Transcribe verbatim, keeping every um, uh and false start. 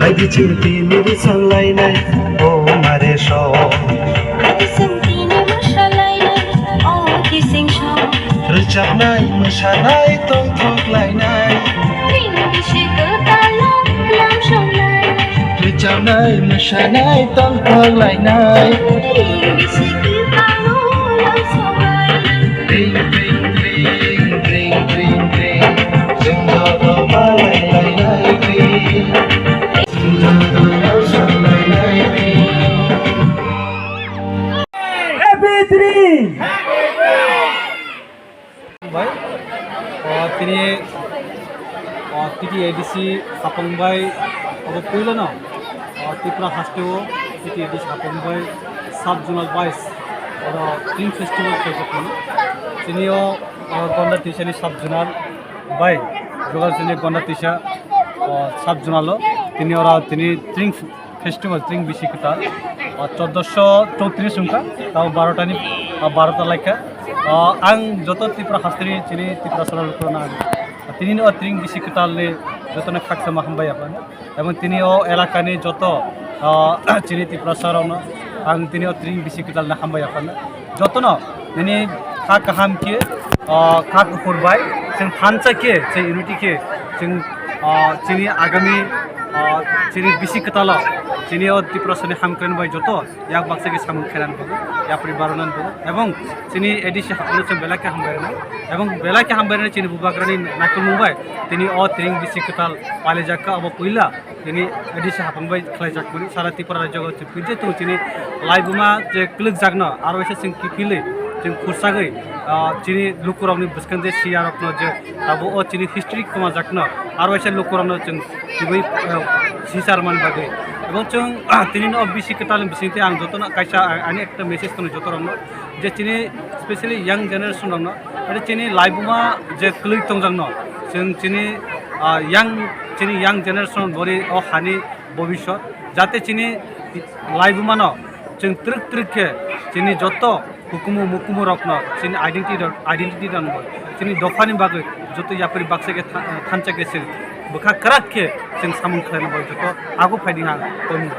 Hai biching tini ri sanlainai, o mare so. Hai biching tini masalainai, o kising so. Rwchapnai, mwsanai, tongthok lainai. Tini bisi kwtal no lam songnai. Rwchapnai, mwsanai, tongthok lainai. Tini bisi kwtal no lam songnai. Ring, ring, ring, ring, ring, ring. Chwng joto palai lainai ring. Chwng joto palai lainai ring. Happy three. Bai, o, tini, o, T T A D C hapang bai, obo puila no, o, Tripura haste o T T A D C hapang bai sub zonal wise, oro Tring Festival khaijak mano. Tini o, o, Gonda Tisa ni sub zonal bai, Jogal Tisa ni Gonda Tisa, o, sub zonal o, tini oro tini Tring Festival Tring Bisi Kwtal, o, chauddosho chowtris wngkha, tabo barota ni, o, barota laikha. O, ang joto Tripura hasteni chini Tripura sara lukurokno ang tini o Tring Bisi Kwtal ni jotono khakchangma hambai yaphano. Ebong tini o elaka ni joto, o, chini Tripura sarokno ang tini o Tring Bisi Kwtal ni hambai yaphano. Jotono nini kha kaham khe, o, kha kuphur bai chwng thansa khe, chwng unity khe, chwng, o, chini agami, o, chini bisi kwtalo, chini o Tiprasani hamkrai bai joto yak baksa khe samung khainani bugo, yapri baronani bugo, ebong chini A D C haphano chwng belai khe hambai rwnai, ebong belai khe hambai rwnai chini bubagrani naikolmung bai tini o Tring Bisi Kwtal palijakha obo puila. Tini A D C haphang bai khlaijak mani sara Tripura rajyo o chwng philje tongo chini laibuma je kwlwkjakno aro waisa chwng kiphilwi chwng khurchagwi, ah, chini lukurokni bwskang je siyarokno je abo o chini history kwmajakno aro waisa lukurokno chwng twiwi, ah, sichar man bagwi. Ebong chwng, ah, tini no bisi kwtal ni bisingtwi ang jotono kaisa, ah, ani ekta message tono jotorokno je chini specially young generation rokno, aro chini laibuma je kwlwi tongjakno, chwng chini, ah, young, chini young generation boni o hani bobiswt, jate chini laibumano chwng twrwk twrwk khe chini joto hukumu mukumu rokno chini identity rok, identity rokno chini dophani bagwi joto yapri baksa khe tha-, thansa khe chwng bwkha kwrak khe chwng samung khlaina bagwi joto ago phaidi ha tongmung.